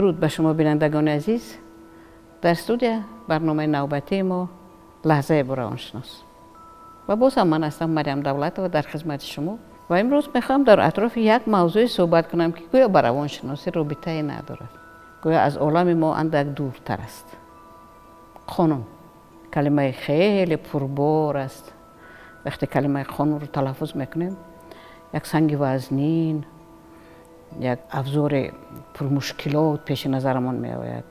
Дуруд ба шумо, бинандагони азиз. Дар студия барномаи навбатии мо «Лаҳзае бо равоншинос». Ва боз ҳам ман ҳастам, Марьям Давлатова, дар хизмати шумо. Ва имрӯз мехоҳам дар атрофи як мавзӯе суҳбат кунам, ки гӯё ба равоншиносӣ робитае надорад, гӯё аз олами мо андак дуртар аст. Қонун калимаи хеле пурбор аст. Вақте калимаи қонунро талаффуз мекунем, як санги вазнин, як абзори пурмушкилот пеши назарамон меояд.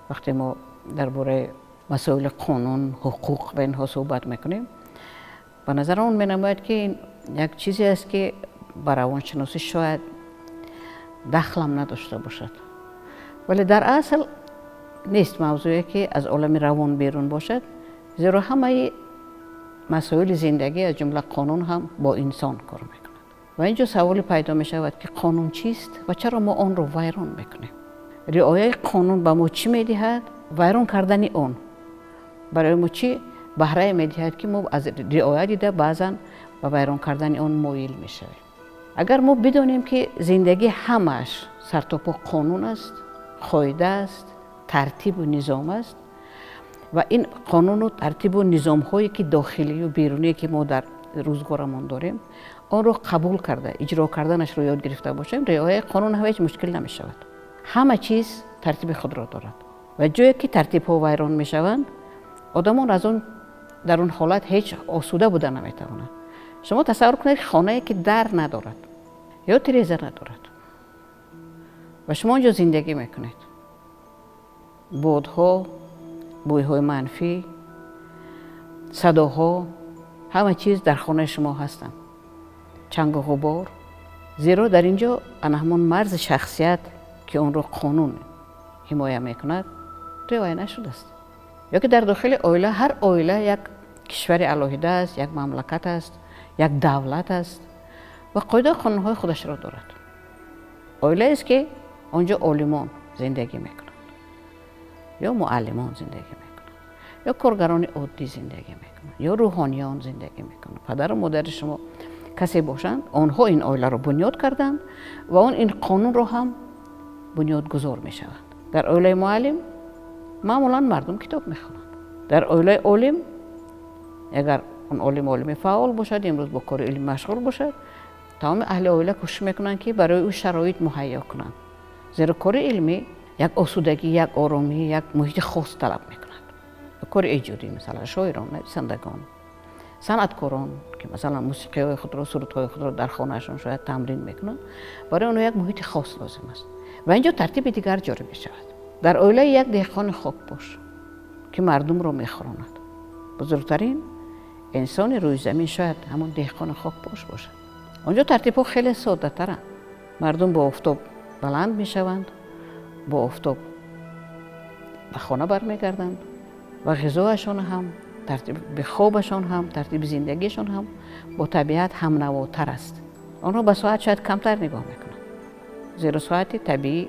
Вақте мо дар бораи масоили қонун, ҳуқуқ ва инҳо суҳбат мекунем, ба назарамон менамояд, ки ин як чизе аст, ки ба равоншиносӣ шояд дахлам надошта бошад. Вале дар асл нест мавзӯе, ки аз олами равон берун бошад, зеро ҳамаи масоили зиндагӣ, аз ҷумла қонун ҳам, бо инсон кор мекунад. Ва ин ҷо саволе пайдо мешавад, ки қонун чист ва чаро мо онро вайрон мекунем? Риояи қонун ба мо чӣ медиҳад? Вайрон кардани он барои мо чӣ баҳрае медиҳад, ки мо аз риоя дида баъзан ба вайрон кардани он моил мешавем? Агар мо бидонем, ки зиндагӣ ҳамааш сартопо қонун аст, қоида аст, тартибу низом аст ва ин қонуну тартибу низомҳое, ки дохилию беруние, ки мо дар рӯзгорамон дорем, онро қабул карда, иҷро карданашро ёд гирифта бошем, риояи қонун ҳеҷ мушкил намешавад. Ҳама чиз тартиби худро дорад ва ҷое ки тартибҳо вайрон мешаванд, одамон аз он дар он ҳолат ҳеҷ осуда буда наметавонанд. Шумо тасаввур кунед, ки хонае, ки дар надорад ё тиреза надорад, ва шумо он ҷо зиндагӣ мекунед. Бодҳо, бӯйҳои манфӣ, садоҳо, ҳама чиз дар хонаи шумо ҳастанд, чангу ғубор, зеро дар ин ҷо ана ҳамон марзи шахсият, ки онро қонун ҳимоя мекунад, риоя нашудааст. Ё ки дар дохили оила ҳар оила як кишвари алоҳида аст, як мамлакат аст, як давлат аст ва қоидаи қонунҳои худашро дорад. Оилаест, ки он ҷо олимон зиндагӣ мекунанд ё муаллимон зиндагӣ мекунанд, ё коргарони оддӣ зиндагӣ мекунанд, ё рӯҳониён зиндагӣ мекунанд, падару модари шумо касе бошанд, онҳо ин оиларо бунёд карданд ва он ин қонунро ҳам бунёдгузор мешаванд. Дар оилаи муаллим маъмулан мардум китоб мехонанд. Дар оилаи олим, агар он олим олими фаъол бошад, имрӯз бо кори илм машғул бошад, тамоми аҳли оила кӯшиш мекунанд, ки барои ӯ шароит муҳайё кунанд, зеро кори илмӣ як осудагӣ, як оромӣ, як муҳити хос талаб мекунад. Кори эҷодӣ, масалан, шоирон, нависандагон, санъаткорон, ки масалан мусиқиҳои худро, сурудҳои худро дар хонаашон шояд тамрин мекунанд, барои онҳо як муҳити хос лозим аст ва ин ҷо тартиби дигар ҷорӣ мешавад. Дар оилаи як деҳқони хокпош, ки мардумро мехӯронад, бузургтарин инсони рӯи замин шояд ҳамон деҳқони хокпош бошад, он ҷо тартибҳо хеле соддатаранд. Мардум бо офтоб баланд мешаванд, бо офтоб ба хона бармегарданд ва ғизояшон ҳам, тартиби хобашон ҳам, тартиби зиндагиашон ҳам бо табиат ҳамнавотар аст. Онҳо ба соат шояд камтар нигоҳ мекунанд, зеро соати табиӣ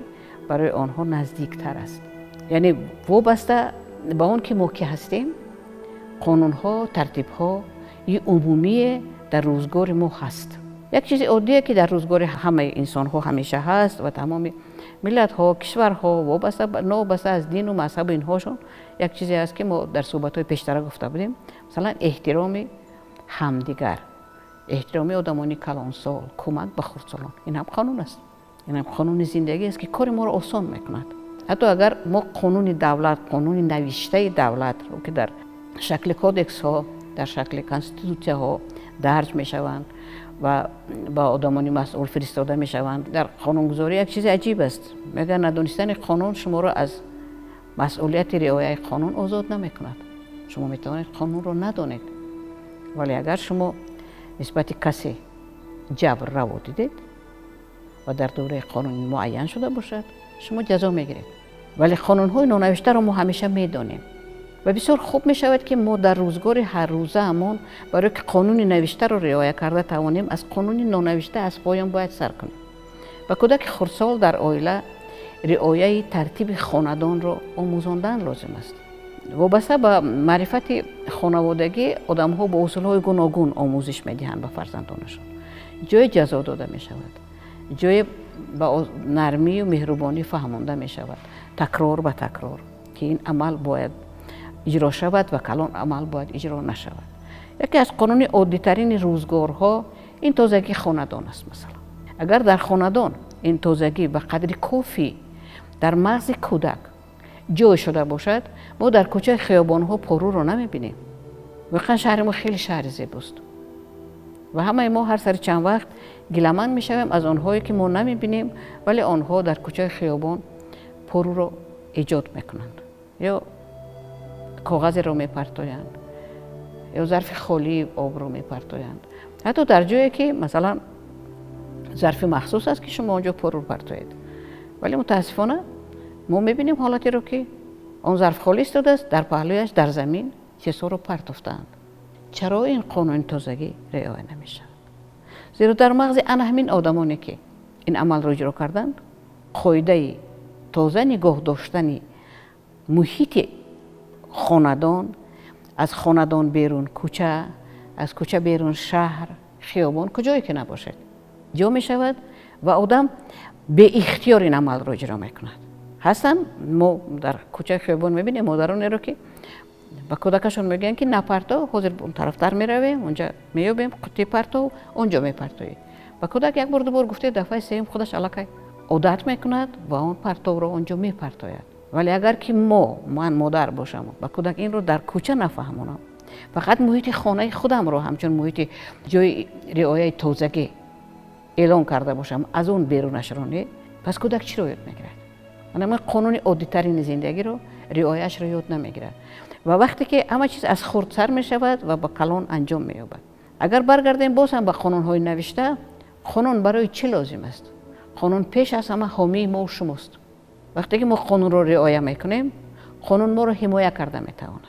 барои онҳо наздиктар аст. Яъне вобаста ба он ки мо кӣ ҳастем, қонунҳо, тартибҳои умумие дар рӯзгори мо ҳаст. Як чизи оддие, ки дар рӯзгори ҳамаи инсонҳо ҳамеша ҳаст ва тамоми миллатҳо, кишварҳо, вобаста новобаста аз дину мазҳабу инҳошон, як чизе аст, ки мо дар суҳбатҳои пештара гуфта будем, масалан, эҳтироми ҳамдигар, эҳтироми одамони калонсол, кӯмак ба хурдсолон. Ин ҳам қонун аст, ин ҳам қонуни зиндагӣ аст, ки кори моро осон мекунад. Ҳатто агар мо қонуни давлат, қонуни навиштаи давлатро, ки дар шакли кодексҳо, дар шакли конститутсияҳо дарҷ мешаванд ва ба одамони масъул фиристода мешаванд. Дар қонунгузорӣ як чизи аҷиб аст: мегӯянд, надонистани қонун шуморо аз масъулияти риояи қонун озод намекунад. Шумо метавонед қонунро надонед, вале агар шумо нисбати касе ҷабр раво дидед ва дар доираи қонуни муайян шуда бошад, шумо ҷазо мегиред. Вале қонунҳои нонавиштаро мо ҳамеша медонем ва бисёр хуб мешавад, ки мо дар рӯзгори ҳаррӯзаамон, барое ки қонуни навиштаро риоя карда тавонем, аз қонуни нонавишта аз поён бояд сар кунем. Ба кӯдаки хурдсол дар оила риояи тартиби хонадонро омӯзондан лозим аст. Вобаста ба маърифати хонаводагӣ, одамҳо бо усулҳои гуногун омӯзиш медиҳанд ба фарзандонашон. Ҷое ҷазо дода мешавад, ҷое ба нармию меҳрубонӣ фаҳмонда мешавад, такрор ба такрор, ки ин амал бояд иҷро шавад ва калон амал бояд иҷро нашавад. Яке аз қонуни оддитарини рӯзгорҳо ин тозагии хонадон аст. Масалан, агар дар хонадон ин тозагӣ ба қадри кофӣ дар мағзи кӯдак ҷой шуда бошад, мо дар кӯчаи хиёбонҳо поруро намебинем. Воқеан шаҳри мо хеле шаҳри зебост ва ҳамаи мо ҳар сари чанд вақт гиламанд мешавем аз онҳое ки мо намебинем, вале онҳо дар кӯчаи хиёбон поруро эҷод мекунанд, ё коғазеро мепартоянд, ё зарфи холии обро мепартоянд, ҳатто дар ҷое ки масалан зарфи махсус аст ки шумо он ҷо пору партоед. Вале мутаассифона мо мебинем ҳолатеро ки он зарф холӣ истодааст, дар паҳлӯяш дар замин чизҳоро партофтаанд. Чаро ин қонуни тозагӣ риоя намешавад? Зеро дар мағзи ана ҳамин одамоне ки ин амалро иҷро карданд, қоидаи тоза нигоҳ доштани муҳити хонадон, аз хонадон берун кӯча, аз кӯча берун шаҳр, хиёбон, куҷое ки набошад, ҷо мешавад ва одам беихтиёр ин амалро иҷро мекунад. Ҳастанд, мо дар кӯчаи хиёбон мебинем модаронеро ки ба кӯдакашон мегӯянд ки напарто, ҳозир он тарафтар меравем, онҷа меёбем қуттии партов, онҷо мепартоӣ. Ба кӯдак як бор дубор гуфте, дафъаи сеюм худаш аллакай одат мекунад ва он партовро онҷо мепартояд. Вале агар ки ман модар бошам, ба кӯдак инро дар кӯча нафаҳмонам, фақат муҳити хонаи худамро ҳамчун муҳити ҷои риояи тозагӣ эълон карда бошам, аз он берунашро не, пас кӯдак чиро ёд мегирад? Ана қонуни оддитарини зиндагиро риояашро ёд намегирад. Ва вақте ки ҳама чиз аз хурд сар мешавад ва ба калон анҷом меёбад. Агар баргардем боз ҳам ба қонунҳои навишта, қонун барои чӣ лозим аст? Қонун пеш аз ҳама ҳомии мо шумост. Вақте ки мо қонунро риоя мекунем, қонун моро ҳимоя карда метавонад.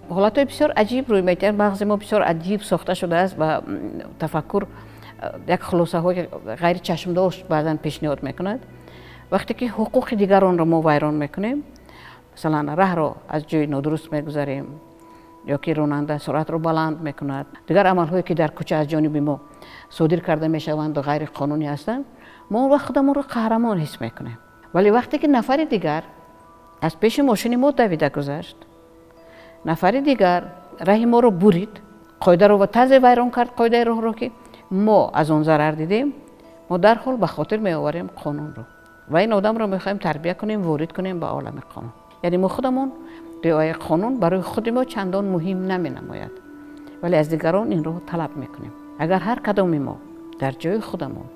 Ҳолатҳои бисёр аҷиб рӯй медиҳанд, мағзи мо бисёр аҷиб сохта шудааст ва тафаккур як хулосаҳои ғайричашмдошт баъзан пешниҳод мекунад. Вақте ки ҳуқуқи дигаронро мо вайрон мекунем, масалан раҳро аз ҷои нодуруст мегузарем, ё ки ронанда суръатро баланд мекунад, дигар амалҳое ки дар кӯча аз ҷониби мо содир карда мешаванд ва ғайриқонунӣ ҳастанд, мо он вақт худамонро қаҳрамон ҳис мекунем. Вале вақте ки нафари дигар аз пеши мошини мо давида гузашт, нафари дигар раҳи моро бурид, қоидаро ва тарзе вайрон кард, қоидаи роҳро ки мо аз он зарар дидем, мо дарҳол ба хотир меоварем қонунро ва ин одамро мехоҳем тарбия кунем, ворид кунем ба олами қонун. Яъне мо худамон риояи қонун барои худи мо чандон муҳим наменамояд, вале аз дигарон инро талаб мекунем. Агар ҳар кадоми мо дар ҷои худамон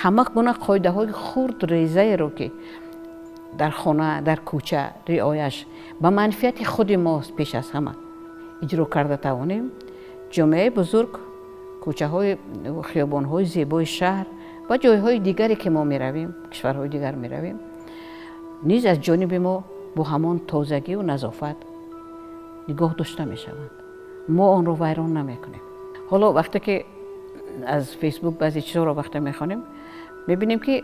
ҳама гуна қоидаҳои хурд резаеро ки дар хона, дар кӯча риояш ба манфиати худи мост пеш аз ҳама иҷро карда тавонем, ҷомеаи бузург, кӯчаҳои хиёбонҳои зебои шаҳр ва ҷойҳои дигаре ки мо меравем, кишварҳои дигар меравем, низ аз ҷониби мо бо ҳамон тозагию назофат нигоҳ дошта мешаванд. Мо онро вайрон намекунем. Ҳоло вақте ки аз Фейсбук баъзе чизҳоро вақте мехонем, мебинем ки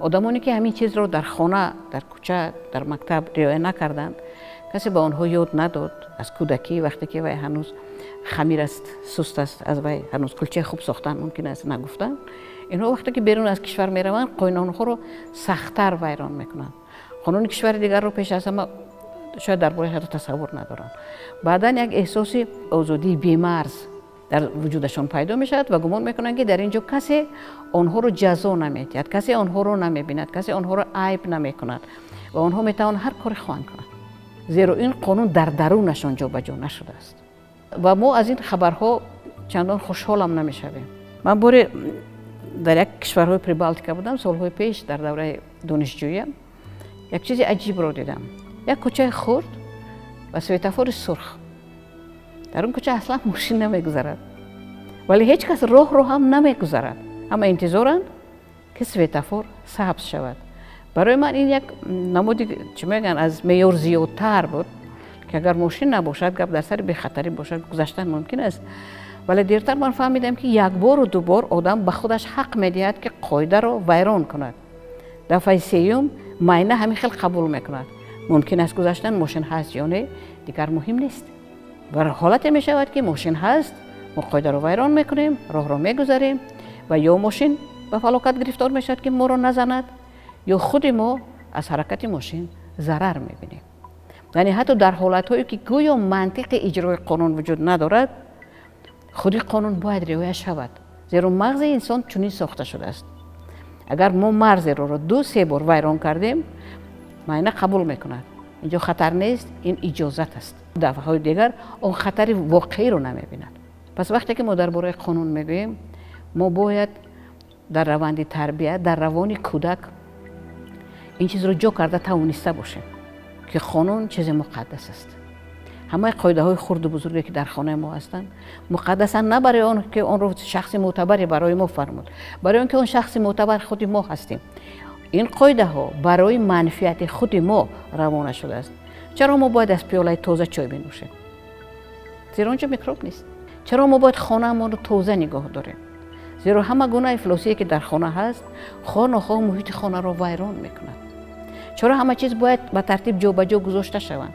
одамоне ки ҳамин чизро дар хона, дар кӯча, дар мактаб риоя накарданд, касе ба онҳо ёд надод аз кӯдакӣ, вақте ки вай ҳанӯз хамир аст, суст аст, аз вай ҳанӯз кулчаи хуб сохтан мумкин аст нагуфтанд, инҳо вақте ки берун аз кишвар мераванд, қонунҳоро сахттар вайрон мекунанд. Қонуни кишвари дигарро пеш аз ҳама шояд дар бораи ҳатто тасаввур надоранд. Баъдан як эҳсоси озодии бемарз дар вуҷудашон пайдо мешавад ва гумон мекунанд ки дар ин ҷо касе онҳоро ҷазо намедиҳад, касе онҳоро намебинад, касе онҳоро айб намекунад ва онҳо метавонанд ҳар коре хоҳанд кунанд, зеро ин қонун дар дарунашон ҷобаҷо нашудааст. Ва мо аз ин хабарҳо чандон хушҳолам намешавем. Ман боре дар як кишварҳои Прибалтика будам, солҳои пеш дар давраи донишҷӯиям, як чизи аҷибро дидам. Як кӯчаи хурд ва светофори сурх. Дар он кӯча аслан мошин намегузарад, вале ҳеҷ кас роҳро ҳам намегузарад. Ҳама интизоранд ки светофор сабз шавад. Барои ман ин як намуди, чӣ мегӯянд, аз меъёр зиёдтар буд, ки агар мошин набошад, гап дар сари бехатарӣ бошад, гузаштан мумкин аст. Вале дертар ман фаҳмидам ки як бору ду бор одам ба худаш ҳақ медиҳад ки қоидаро вайрон кунад. Дафъаи сеюм майна ҳамин хел қабул мекунад. Мумкин аст гузаштан, мошин ҳаст ё не, дигар муҳим нест. Ва ҳолате мешавад ки мошин ҳаст, мо қоидаро вайрон мекунем, роҳро мегузарем ва ё мошин ба фалокат гирифтор мешавад, ки моро назанад, ё худи мо аз ҳаракати мошин зарар мебинем. Яъне ҳатто дар ҳолатҳое ки гӯё мантиқи иҷрои қонун вуҷуд надорад, худи қонун бояд риоя шавад, зеро мағзи инсон чунин сохта шудааст. Агар мо марзеро 2-3 бор вайрон кардем, майна қабул мекунад. Инҷо хатар нест, ин иҷозат аст. Дафъаҳои дигар он хатари воқеиро намебинад. Пас вақте ки мо дар бораи қонун мегӯем, мо бояд дар раванди тарбия, дар равони кӯдак ин чизро ҷо карда тавониста бошем, ки қонун чизи муқаддас аст. Ҳамаи қоидаҳои хурду бузурге ки дар хонаи мо ҳастанд, муқаддасанд на барои он ки онро шахси мӯътабаре барои мо фармуд, барои он ки он шахси мӯътабар худи мо ҳастем. Ин қоидаҳо барои манфиати худи мо равона шудааст. Чаро мо бояд аз пиёлаи тоза чой бинӯшем? Зеро онҷо микроб нест. Чаро мо бояд хонаамонро тоза нигоҳ дорем? Зеро ҳама гуна ифлосие ки дар хона ҳаст, хоҳ нохоҳ муҳити хонаро вайрон мекунад. Чаро ҳама чиз бояд ба тартиб ҷобаҷо гузошта шаванд?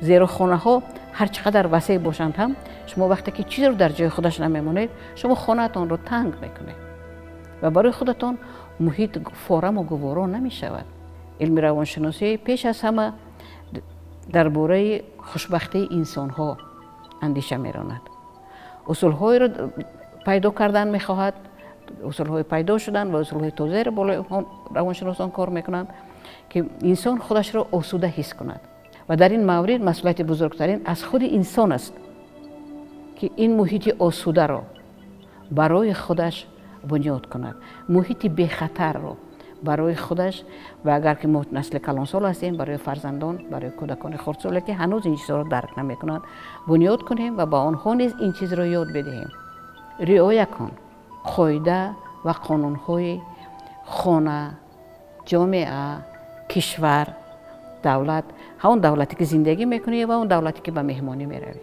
Зеро хонаҳо ҳар чӣ қадар васеъ бошанд ҳам, шумо вақте ки чизро дар ҷои худаш намемонед, шумо хонаатонро танг мекунед ва барои худатон муҳит фораму гуворо намешавад. Илми равоншиносӣ пеш аз ҳама дар бораи хушбахтии инсонҳо андеша меронад. Усулҳоеро пайдо кардан мехоҳад, усулҳои пайдо шудан ва усулҳои тозаеро болои равоншиносон кор мекунанд, ки инсон худашро осуда ҳис кунад. Ва дар ин маврид масъулияти бузургтарин аз худи инсон аст, ки ин муҳити осударо барои худаш бунёд кунад, муҳити бехатарро барои худаш, ва агар ки мо насли калонсол ҳастем, барои фарзандон, барои кӯдакони хурдсоле ки ҳанӯз ин чизҳоро дарк намекунанд, бунёд кунем ва ба онҳо низ ин чизро ёд бидиҳем. Риоя кун қоида ва қонунҳои хона, ҷомеа, кишвар, давлат, ҳамон давлате ки зиндагӣ мекунӣ ва он давлате ки ба меҳмонӣ меравӣ.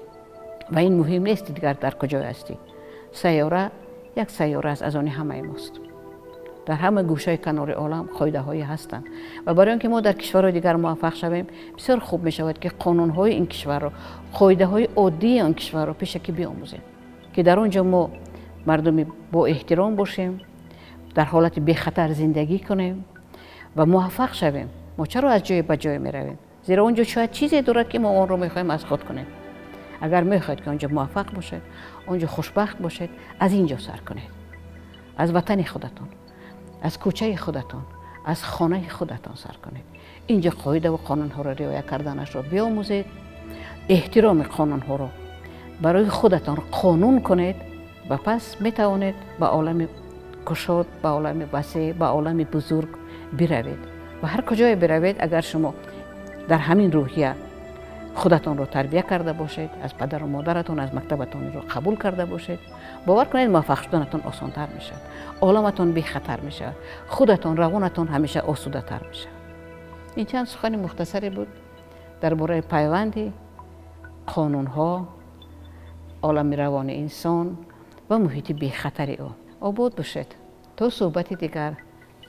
Ва ин муҳим нест дигар дар куҷое ҳастӣ. Сайёра як сайёра аст, аз они ҳамаи мост. Дар ҳама гӯшаи канори олам қоидаҳое ҳастанд ва барои он ки мо дар кишварҳои дигар муваффақ шавем, бисёр хуб мешавад ки қонунҳои ин кишварро, қоидаҳои оддии он кишварро пешакӣ биомӯзем, ки дар он ҷо мо мардуми бо эҳтиром бошем, дар ҳолати бехатар зиндагӣ кунем ва муваффақ шавем. Мо чаро аз ҷое ба ҷое меравем? Зеро он ҷо шояд чизе дорад, ки мо онро мехоҳем аз худ кунем. Агар мехоҳед ки он ҷо муваффақ бошед, он ҷо хушбахт бошед, аз ин ҷо сар кунед, аз ватани худатон, аз кӯчаи худатон, аз хонаи худатон сар кунед. Инҷо қоида ва қонунҳоро риоя карданашро биомӯзед, эҳтироми қонунҳоро барои худатон қонун кунед ва пас метавонед ба олами кушод, ба олами васеъ, ба олами бузург биравед. Ва ҳар куҷое биравед, агар шумо дар ҳамин рӯҳия худатонро тарбия карда бошед, аз падару модаратон, аз мактабатон инро қабул карда бошед, бовар кунед, муваффақ шуданатон осонтар мешавад, оламатон бехатар мешавад, худатон, равонатон ҳамеша осудатар мешавад. Ин чанд сухани мухтасаре буд дар бораи пайванди қонунҳо, олами равони инсон ва муҳити бехатари ӯ. Обод бошед то суҳбати дигар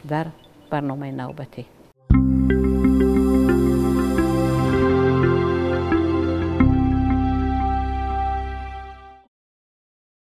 дар барномаи навбатӣ.